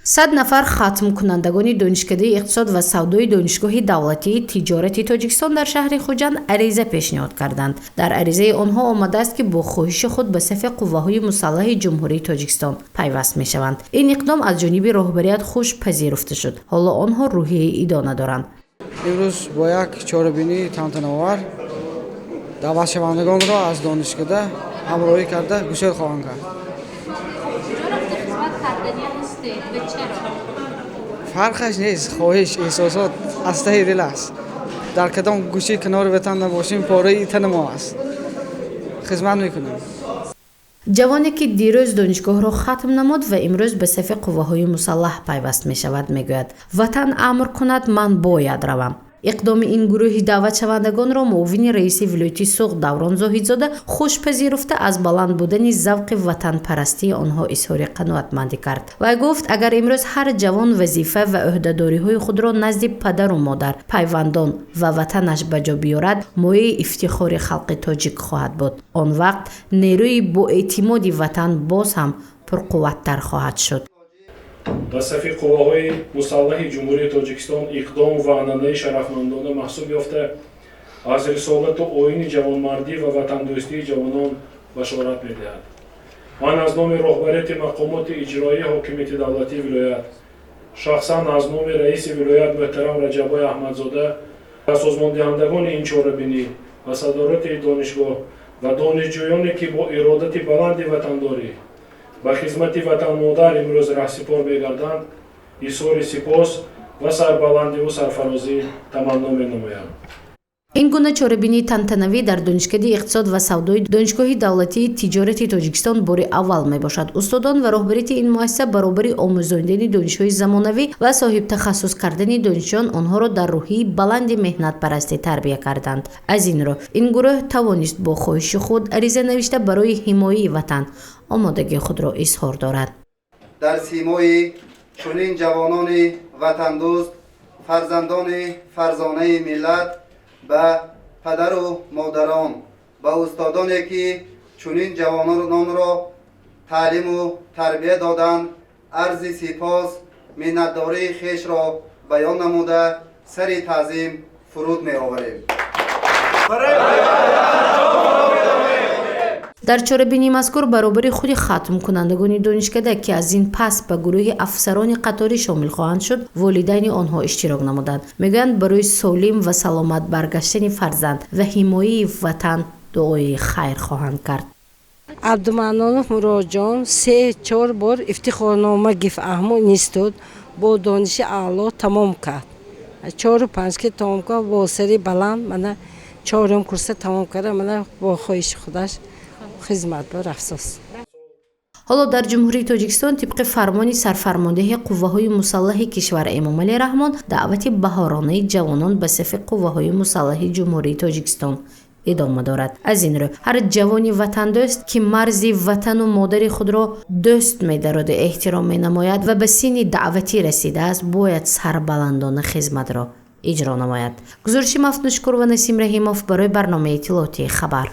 100 нафар хатмкунандагони Донишкадаи иқтисод ва савдои Донишгоҳи давлатии тиҷорати Тоҷикистон дар шаҳри Хуҷанд ариза пешниҳод карданд. Дар аризаи онҳо омадааст, ки бо хоҳиши худ ба сафи қувваҳои мусаллаҳи Ҷумҳурии Тоҷикистон пайваст мешаванд. Ин иқдом аз ҷониби роҳбарият хуш пазируфта шуд. Ҳоло онҳо рӯҳияи идона доранд. Имрӯз бо як чорабинии тантанавор даъватшавандагонро аз донишкада ҳамроҳӣ карда гусел хоҳанд кард. Куҷо рафта хизмат карданӣ ҳастед ва чаро? Фарқаш нест, хоҳиш, эҳсосот аз таҳи дил аст. Дар кадом гӯшаи канори ватан набошем, пораи тани мо аст, хизмат мекунем. Ҷавоне, ки дирӯз донишгоҳро хатм намуд ва имрӯз ба сафи қувваҳои мусаллаҳ пайваст мешавад, мегӯяд: «Ватан амр кунад, ман бояд равам». Иқдоми ин гурӯҳи даъватшавандагонро муовини раиси вилояти Суғд Даврон Зоҳидзода хуш пазируфта, аз баланд будани завқи ватанпарастии онҳо изҳори қаноатмандӣ кард. Вай гуфт, агар имрӯз ҳар ҷавон вазифа ва ӯҳдадориҳои худро назди падару модар, пайвандон ва ватанаш ба ҷо биёрад, мояи ифтихори халқи тоҷик хоҳад буд. Он вақт нерӯи боэътимоди ватан боз ҳам пурқувваттар хоҳад шуд. Ба сафи қувваҳои мусаллаҳи Ҷумҳурии Тоҷикистон иқдом ва анъанаи шарафмандона маҳсуб ёфта, аз рисолату оини ҷавонмардӣ ва ватандӯстии ҷавонон башорат медиҳад. Ман аз номи роҳбарияти мақомоти иҷроии ҳокимияти давлатии вилоят, шахсан аз номи раиси вилоят муҳтарам Раҷаббой Аҳмадзода ва созмондиҳандагони ин чорабинӣ ва садорати донишгоҳ ва донишҷӯёне, ки бо иродати баланди ватандорӣ ба хизмати ватанмодар имрӯз раҳсипор мегарданд, изҳори сипос ва сарбаландиву сарфарозӣ таманно менамоям. Ин гуна чорабинии тантанавӣ дар Донишкадаи иқтисод ва савдои Донишгоҳи давлатии тиҷорати Тоҷикистон бори аввал мебошад. Устодон ва роҳбарияти ин муассиса баробари омӯзонидани донишҳои замонавӣ ва соҳибтахассус кардани донишҷӯён, онҳоро дар рӯҳияи баланди меҳнатпарастӣ тарбия карданд. Аз ин рӯ ин гурӯҳ тавонист бо хоҳиши худ ариза навишта, барои ҳимояи ватан омодагии худро изҳор дорад. Дар симои чунин ҷавонони ватандӯст, фарзандони фарзонаи миллат, ба падару модарон, ба устодоне, ки чунин ҷавононро таълиму тарбия доданд, арзи сипос, миннатдории хешро баён намуда, сари таъзим фуруд меоварем. Дар чорабинии мазкур баробари худи хатмкунандагони донишкада, ки аз ин пас ба гурӯҳи афсарони қаторӣ шомил хоҳанд шуд, волидайни онҳо иштирок намуданд. Мегӯянд, барои солим ва саломат баргаштани фарзанд ва ҳимояи ватан дуои хайр хоҳанд кард. Абдуманнонов Муроҷон се чор бор ифтихорнома гифт. Аҳмо институт бо дониши аъло тамом кард. Чору панҷ ки тамом кард, бо сари баланд мана чорум курса тамом карда, мана бо хоҳиши худаш хизмат ба рафсос. Ҳоло дар Ҷумҳурии Тоҷикистон тибқи фармони сарфармондеҳи қувваҳои мусаллаҳи кишвар Эмомалӣ Раҳмон даъвати баҳоронаи ҷавонон ба сафи қувваҳои мусаллаҳи Ҷумҳурии Тоҷикистон идома дорад. Аз ин рӯ ҳар ҷавони ватандӯст, ки марзи ватану модари худро дӯст медароду эҳтиром менамояд ва ба синни даъватӣ расидааст, бояд сарбаландона хизматро иҷро намояд. Гузориши Мафтуншукур ва Насим Раҳимов барои барномаи иттилоотии «Хабар».